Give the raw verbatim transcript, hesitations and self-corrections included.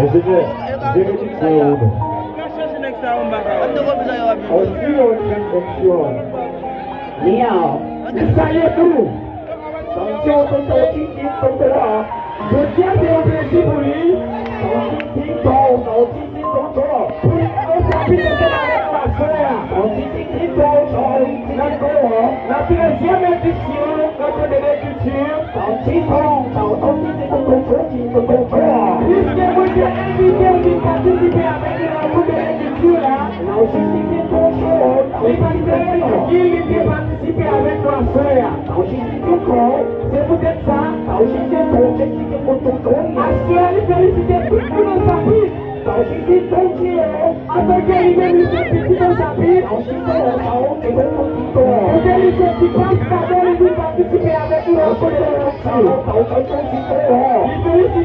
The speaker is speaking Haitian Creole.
Monsenyè, benediksyon ou non. Ansi yon benediksyon. Li an. Li salye nou. Sa w di, tonton, sa w di, di, tonton an. Jodi a se yon plezi pou li. Sa w di, di, tonton, sa w di, di, tonton. Pou li, sa w di, tonton, avèk pastè a. Sa w di, di, tonton, sa w di, di, tonton. Nan trezyèm edisyon, nan Konte de Lekritir. Sa w di, tonton, sa w di, di, tonton, sa w di, di, tonton. Piske mwen te envite w vin patisipe avèk nou nan Konte de Lekritir la. Sa w di, di, tonton, sa w di, di, tonton. Li pa t fè ekri, li te patisipe avèk nou aswè a. Sa w di, di, tonton. Se poutèt sa, sa w di, di, tonton, di, tonton. Aswè a, li felisite tout moun nan sapit. Sa w di, di, tonton. Antanke li menm li se pitit nan sapit. Sa w di, tonton, sa w di, tonton. Kote li soti, pastè a li vin patisipe avèk nou nan Konte de Lekritir. Sa w di, tonton, di, tonton. Li felisite